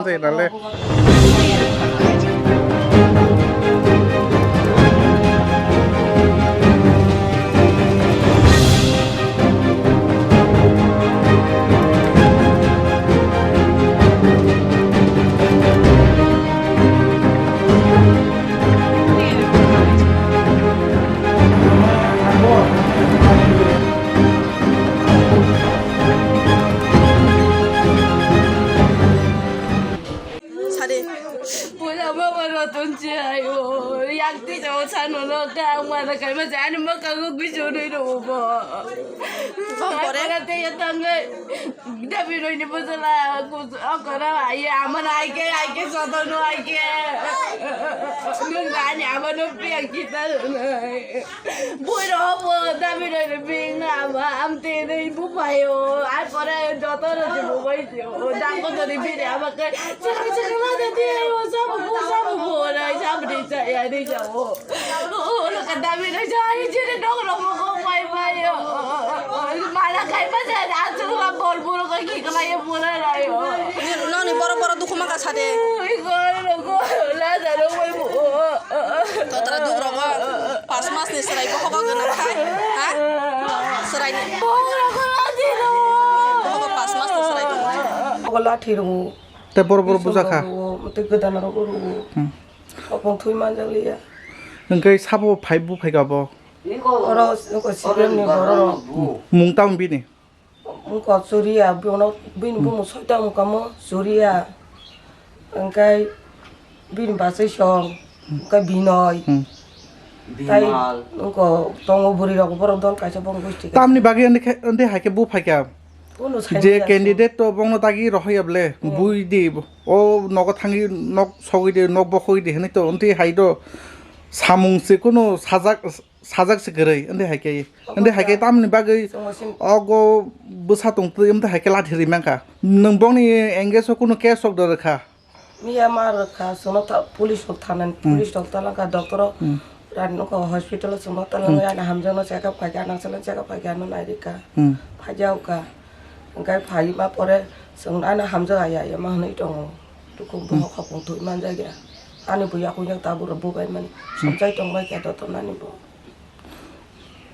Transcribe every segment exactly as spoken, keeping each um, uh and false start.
Dale. Sade. Pura mama rotun chai o. Yang ti jo sanu no ka mara kai ma jani ma ka go gui jo doi ro bo. Bang kore? Te ya tangai. Dabi roi ni bujala ku okora ai ama na ai ke ai ke sodo no ai ke. Nung dani ama no piang kita. Bui ro bo dabi roi ni bing ama am te ni bu pai o. Ai pore joto ro ji bu pai ji o. Dang ko ni bini ama ke. Chakla chakla da ti o sabu bu sabu bu na sabu ni cha ya ni cha o. Ulo ka dami na jai jere dog rok mo ko mai mai yo. Mala kai ma jai da chu la bol bol ko ki kala ye bol ra yo. Noni boro boro dukhu maka sade. Ui ko ro ko la da ro mai mo. To tara duk rogo pas mas ni serai bohogo gana khai. Ha? Serai ni. Bohogo la di ro. Bohogo pas mas ni serai bohogo. Ogo lathi ro. Te boro boro bujakha. Te godan ro ro. Opong thui manjak liya. Hwnkhe sabo phai bu phaikha bo? Oro nuko C P M ni borok. Mung tamo bini? Nuko Churiya, bono bini bumung soita wngkha mo Churiya. Hwnkhe bini bachai song, hwnkhe Binoy. Hmm. Tai nuko tongo bwrwi rok borok dol kaisa bong gosti kaisa. Tamni bagwi ande khe, ande hai khe bu phaikha? Uno je saimanya candidate to bongno dagi rohorya ble, hmm, bui di, o nogo thangwi nok sogwi di, nok bokhogwi di hinwi to, wngtwi hai do samung se kuno sajak, sajak se kwrwi, wngtwi hai khe, wngtwi hai khe tamni bagwi chwngno sin- ogo bwsa tongtwi, wngtwi hai khe lathi rwi mankha. Nwng bongni engage o kuno case rok da rwkha? Miya ma rwkha, chwngno ta-, police rok thanani, hmm, police rok talangkha, doctor rok, hmm, rani nokho hospital o chwngno talangwi, hmm, ani hamjakno check up khaikha, ani nangchakno check up khaikha, ano nairikha, hmm, phaijakha. Hwnkhe phaiba pore chwng ano hamjak aya aya ma hwnwi tongo. Dukhu, hmm, bohok hopong thwi manjakya. Ani bo yakung yak tabuk rok bubaimani, hmm, somsai tongbaikha doctor nani bo.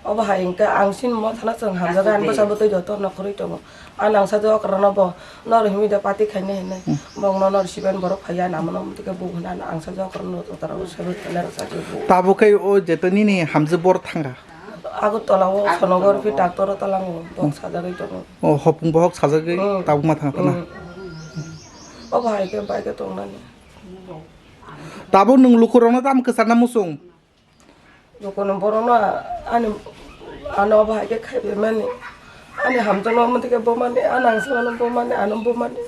Obo hai hwnkhe ang chini mothano chwng hamjak, ani bwsa bwtwi joto nokhorwi tongo. Ani ang sajak okrano bo nor himwi da party khainai hinwi. Hmm. Bongno nor siben borok phaiya, namano hwnkhe bo hwnwi ang sajak okrano joto rok seven khainai rok sajak bo. Tabuk khe o jeto nini hamjak bor thangkha? Agartala o Sonografi doctor o talango, bok, hmm, sajagwi tongo. O hopung bohok sajagwi, hmm, tabuk ma thangkha na? Hmm. Obo hai khe bai khe tongnani. Tabuk nwng lukurokno tamo kwcharna muchung? Jokono borokno ani, ano obo hai khe khaibaimani, ani hamjakno omo thike bomani, ani nangchakno bomani, ano bomani,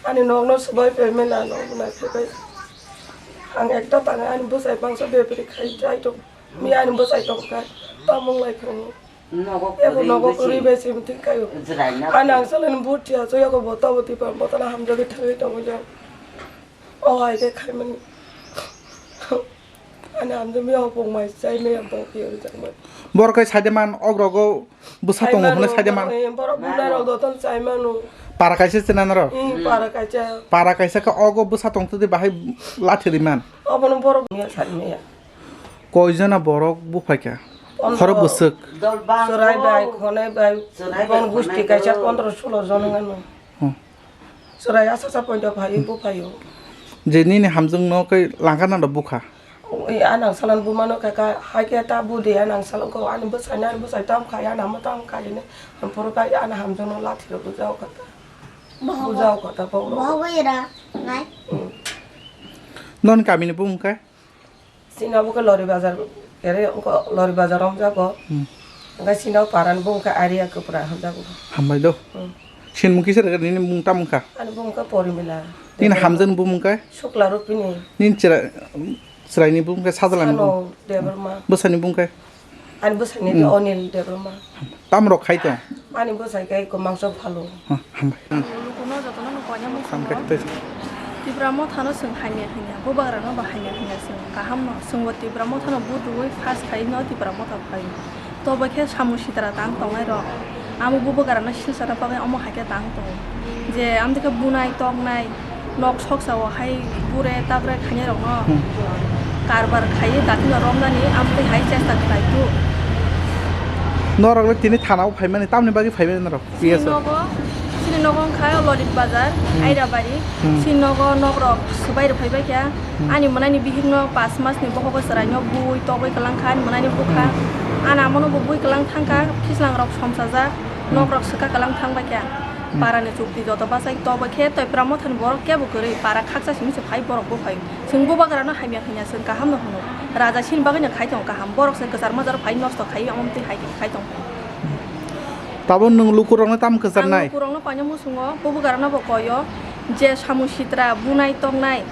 ani nokno swbai paimani, ano omo naiphaibai. Ang ekta tangwi ani bwsai bangsa bebri khai chai tongo, mi ani bwsai tongkha, tamung lai khango. Ebo nogo kwrwi bai se mithing kaio. Ani nangchakno buti achuk yago bo tobo tipan botana hamjagwi thangwi tongo jang. O hai khe khaimani. Ani hamjakmaya hopong mai chai maya bok yo rijak mai. Borok kai saideman, ok rogo bwsa tongo hwnwi saideman. Borok bunai rok doton chai manu. Para kaisa chwna norok? Hmm, para kaisa. Para kaisa khe ogo bwsa tongtwtwi bahai lathi riman. Obono borok ya sari maya. Koijona borok buphaikha? Pondro. Khorok bwswk? Chwrai bai, khonai bai, chwrai bai, bong gusti khonai kaisa bai. Pondro sulo jon wngano. Hmm. Chwrai asa sa poito phaiwi buphaio. Je nini hamjwkno khe langkha nando bukha? Ui, anang salan bumano kaka, haikhe ta budi anang salan ko, ani bwsai nani bwsai tam khai, ani hamo tam khai hini, amporo kai ani hamjwkno lathiro bujao kata. Bujao kata, bong. Bohogo era, nai. Hmm. Non kamini bumung khe? Chini abo khe Lori Bazar, ere wngkha Lori Bazar romjago. Hmm. Hwnkhe chini o parani bumung khe Aria Kwpra hwnjago. Hambai do. Hmm. Chini mung kisa rega nini mung tamo wngkha? Ani bumung khe Porimila. Nini hamjakni bumung khe? Sukla Rupini. Nini chwrai, chwraini bumung khe Sajlani bumung? Sano Debbarma. Bwsani bumung khe? Ani bwsani, hmm, Onil Debbarma. Tamrok khai tong? Ani bwsai khe kwmangsa phalo. Ha, hambai. Hmm. Lukuno jotono no koina muchungo. Hambai tei. Tipra mothano chwng hamya hwnya, bubagrano bo hamya hwnya chwng kahamno. Chwngbo Tipra mothano vote rwui first khaino Tipra motha phaio. Tobo khe samung sitra tang tongnai rok. Amo bubagrano silsana bagwi omo hai khe tang tongo. Je amtwi khe bunai toknai, Nok soksa o hai bure tabrai khainai rokno Hmm. karbar khaiwi dakhilno romnani amtwi hai chesta khlai tu. Norok le tini thana o phaimani, tamni bagwi phaimani norok? Chini P S o. Nogo, chini nogo wngkha Lolit Bazar, Hmm. Airabari. Hmm. Chini nogo nok rok swbai rw phaibai kha. Hmm. Ani mwnani bihik no pas mas ni bohogo chwrai no bui togwi kwlang kha ani mwnani bukha. Hmm. Ani amo no bo bui kwlang thang kha, Hmm. phislang rok somsajak, Hmm. nok rok swkha kwlang thang bai kha. Hmm. Para ni chukti joto bachai togwi khe Tipra Motha ni borok kebo kwrwi para khaksa simi se phai borok bo phai. Chwng bubagra no hamya hinya chwng kaham no hwno. Raja sini bagwi no khai tongo kaham. Borok se kwchar majaro phai nosto khai omo twi hai khai tongo. Tabo nwng lukurokno tamo kwcharnai? Ang lukurokno koino muchungo, bubagrano bo koyo, je samung sitra bunai tongnai,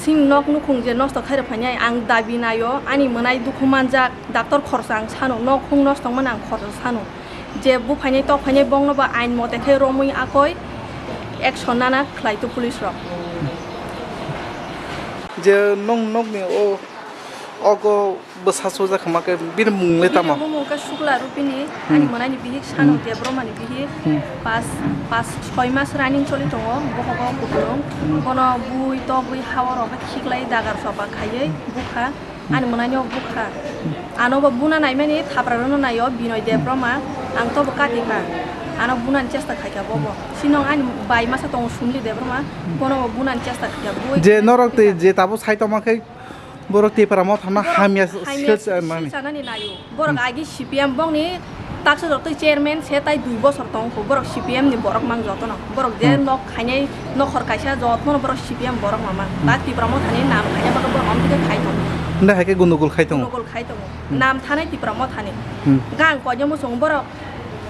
sini nok nukhung je nosto khairok phainai, ang dabi naio, ani mwnai dukhu manjak, doctor khoroksa ang sano, nok hung nosto tongmani ang khoroksa sano. Je buphainai tokphainai bongno bo ain mote khe romwi akoi action nana khlai to police rok. Je nwng nokni o, ogo bwsa sujak hwnma khe bini mung le tamo? Bini mung khe Sukla Rupini, Hmm. ani mwnai ni bihik sano Hmm. Debbarma ni bihik, Hmm. pas, pas, soi mas running choli tongo, bohogo kuplung. Hmm. Bono bui togwi ha o rok khiklai dagar soba khaiwi bukha. Ani mwnai no bukha. Ano bo buna naimani thapra rwno naio Binoy Debbarma. Ang to bo kati kha. Ano bunani chesta khai kha bo bo. Sino ani bai masa tongo Sumli Debbarma. Bono bo bunani chesta khai kha. Bui Je norok tei je tabo sai tongma khe borok Tipra Motha no Borok hamya hamya sils sil mani. Silsa nani naio. Borok Hmm. agi C P M bongni Taksa joktoi chairman se tai dui bosor tong kho, borok C P M ni borok mang jotono. Borok je Hmm. nok khainai nokhor kaisa jotmono borok C P M borok ma mang. Hmm. Ta Tipra Mothani nam khainai bagwi borok amtwi khe khai tongo. Hwnda hai khe gundugul khai tongo. Gundugul khai tongo. Hmm. Nam thanai Tipra Mothani. Hmm. Gang koinai muchung borok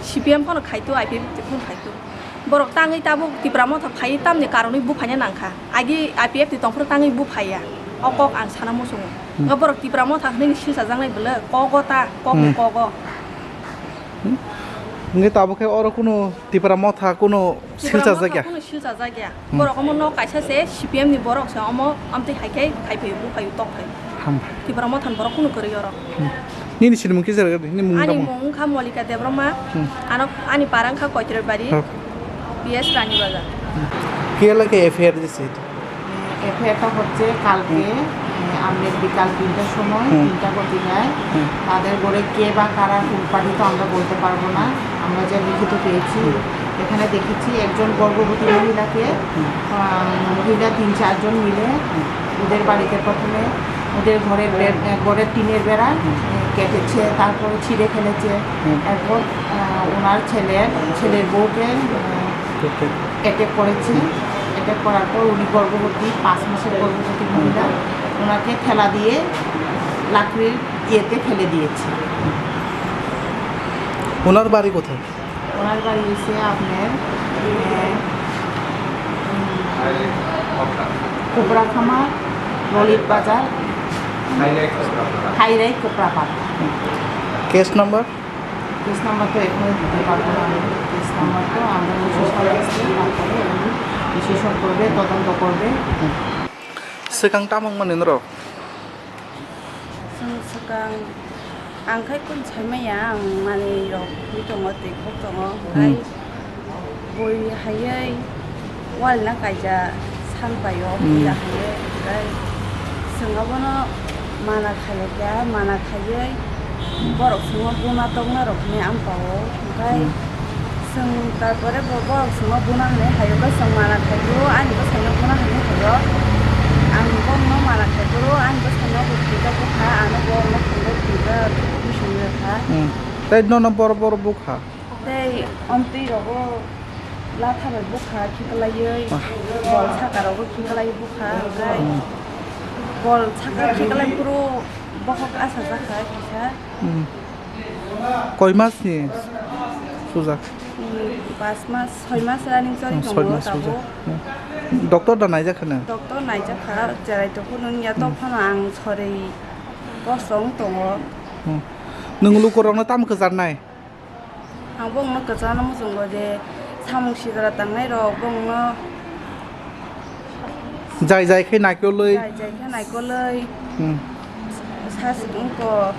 C P M phano khai to, I P F T phano khai to. Borok tangwi tabuk Tipra Motha phaiwi tamni karonwi buphaina nangkha. Agi I P F T tongphuru tangwi buphaiya. O kok ang sana muchungo. Hmm. Nga borok Tipra Motha hwnwi silsa jaknai bwle kogo ta, kok Hmm. kogo. Hmm. Hwnkhe tabuk khe oro kunu Tipra Motha kunu Tipra silsa Motha jakya? Kunu silsa jakya. Hmm. Borok omo nok kaisa se C P M ni borok se omo amtwi hai khe khai phaio, buphai tok phai. Hambai. Tipra Motha ni borok kunu kwrwi oro. Hmm. Nini sinimung kisa rwgadi, nini mung Ani tamo? Mung wngkha Molika Debbarma, Hmm. ano ani para wngkha Koitroi Bari, Oh. P S Rani Bazar. কে লাগে এফআইআর দিছে এটা? এফআইআরটা হচ্ছে কালকে, হুম। এ, আমনের বিকাল তিনটার সময়, হুম। তিনটা ঘটিকায় হুম। তাদের ঘরে কে বা কারা কোন পার্টি তো আমরা বলতে পারবো না। আমরা যা লিখিত পেয়েছি, হুম। এখানে দেখেছি একজন গর্ভবতী মহিলাকে, হুম। আহ, মহিলা তিন চারজন মিলে হুম। ওদের বাড়িতে প্রথমে ওদের ঘরের বে-, ঘরের টিনের বেড়া, হুম। এ, কেটেছে, তারপরে ছিঁড়ে ফেলেছে। হুম। এরপর, আহ, ওনার ছেলের, ছেলের বউকে, আহ, ঠিক, ঠিক। অ্যাটাক করেছে। হুম। অ্যাটাক করার পর উনি গর্ভবতী, পাঁচ মাসের গর্ভবতী মহিলা, হুম। ওনাকে ঠেলা দিয়ে লাকড়ির ইয়েতে ফেলে দিয়েছে। ওনার বাড়ি কোথায়? ওনার বাড়ি হচ্ছে আপনার, আহ, উম, কোপড়াখামার, ললিত বাজার, হাইরাই কোপড়াপাড়া। Case number? কেস নাম্বার তো এখনো দিতে পারবো না আমি। কেস নাম্বার তো আমরা বিশেষজ্ঞ আসছে, তারপরে উনি বিশেষজ্ঞ করবে, তদন্ত করবে। Swkang tamo wngmani norok? Chwng swkang, ang khai kun saimaya, ang manwi rok hui tongo, twi khuk tongo, Hmm. hai bui haiwi wal na kaijak san paio, Hmm. puila haiwi, hai chwng abono mana khailai kha, mana khaiwi borok chwngno buma tongna rok hinwi ang pao, hwnkhe Hmm. Chwng tarpore bo borok chwngno buna hwnwi hai khe chwng mana khai phuru ani bwsaino buna hwnwi hai o. Ang bongno mana khai phuru ani bwsaino bo thwijak bwkha, ano bo wngno thwngwi thwijak bwswngwi rwkha. Hmm. Tei nono bor bor bwkha? Tei omtwi rogo latha bai bwkha khiklaiwi, Ah. bol saka rogo khiklaiwi bwkha, onkhe Hmm. bol saka khiklai phuru bokhok asajak kha kisa. Hmm. Koi mas ni sujak? Hmm, pas mas, soi mas running choli Hmm, tongo soi mas tabuk. Sujak. Hmm. Doctor da naijak khana? Doctor naijak kha, cherai tongphuru nung ya Hmm. tongphano ang sorwi kosong tongo. Hmm. Nung lukurokno tamo kwcharnai? Ang bongno kwchano muchungo je samung sitra tangnai rok bongno Jai jai khe naikolwi. Jai jai khe naikolwi. Hmm. Sas wngko.